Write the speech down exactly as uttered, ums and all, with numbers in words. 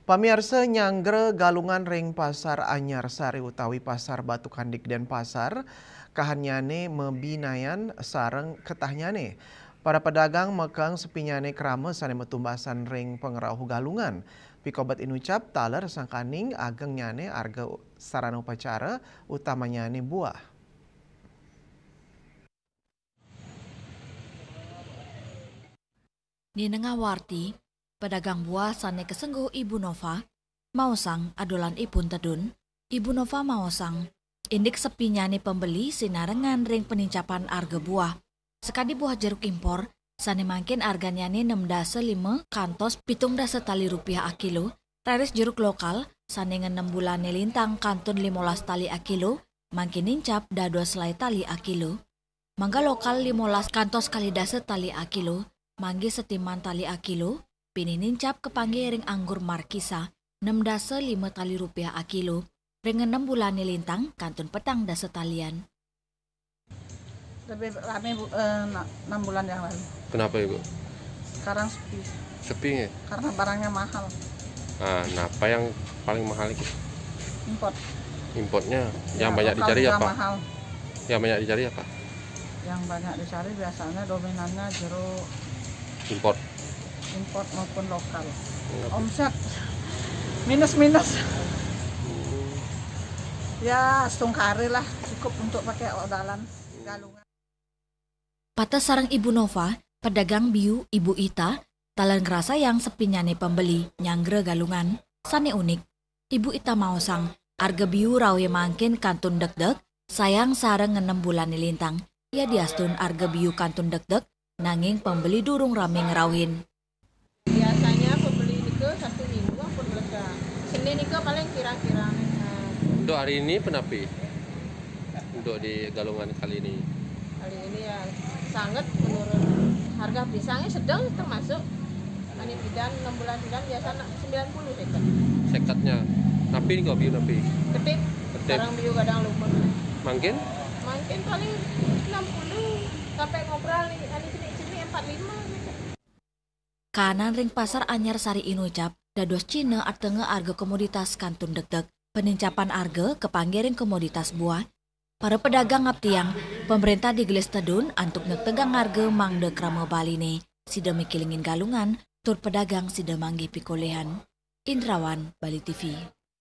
Pamiarsa, nyanggra Galungan ring Pasar Anyar Sari utawi Pasar Batu Kandik Denpasar, kahannyane mabinayan sareng ketahnyane. Para pedagang mekeng sepinyane krama sane matumbasan ring pangrauh Galungan. Pikobet inucap taler sangkaning agengnyane arga sarana upacara utamanyane buah. Ninengah warti, pedagang buah sane kasengguh Ibu Nova, maosang adolan ipun tedun. Ibu Nova maosang, indik sepinyane pembeli sinarengan ring penincapan arga buah. Sakadi buah jeruk impor, sane mangkin arganyane nem dasa lima kantos pitung dasa tali rupiah akilo, raris jeruk lokal, sane ngenem bulane lintang kantun limolas tali akilo, mangkin nincap dados selae tali akilo. Mangga lokal limolas kantos kalih dasa tali akilo, manggi setiman tali akilo, pinih nincap kapanggih ring anggur markisa, nem dasa lima tali rupiah akilo, ring enem bulane lintang kantun petang dasa talian. Lebih rame, Bu, eh, na-, enam bulan yang lalu. Kenapa, Ibu? Sekarang sepi. Sepi, ya? Karena barangnya mahal. Ah, nah, apa yang paling mahal itu? Impor. Importnya? Ya, yang banyak lokal dicari juga apa? Mahal. Yang banyak dicari apa? Yang banyak dicari biasanya dominannya jeruk. Impor? Impor maupun lokal. Oke. Omset minus-minus. Ya, setungkare lah, cukup untuk pakai odalan Galungan. Pateh sareng Ibu Nova, pedagang biu Ibu Ita, taler ngrasayang sepinyane pembeli nyanggra Galungan. Sane unik, Ibu Ita maosang, arga biu rauhe mangkin kantun dekdek, sayang sareng ngenem bulane lintang. Yadiastun arga biu kantun dekdek, nanging pembeli durung rame ngrauhin. Biasanya pembeli nika satu minggu ampun meledak. Senin nika paling kirang-kirang, eh. Untuk hari ini penapi? Untuk di Galungan kali ini? Kali ini ya sangat menurun. Harga pisangnya sedang termasuk. Ane pidan enam bulan pidan biasa nak sembilan puluh seket. Seketnya. Napi nika biu napi? Ketip. Ketip. Sekarang biu kadang lumun. Mangkin? Mangkin paling enam puluh sampai ngobral nih. Ane cenik-cenik empat lima gitu. Kahanan ring Pasar Anyar Sari inucap dados cihna artenga arga komoditas kantun dekdek. Penincapan arga kapanggih ring komoditas buah. Para pedagang ngaptiang, pemerintah digelis tedun antuk negtegang arga mangda krama Baline sida mikilingin Galungan, tur pedagang sida manggih pikolihan. Indrawan, Bali T V.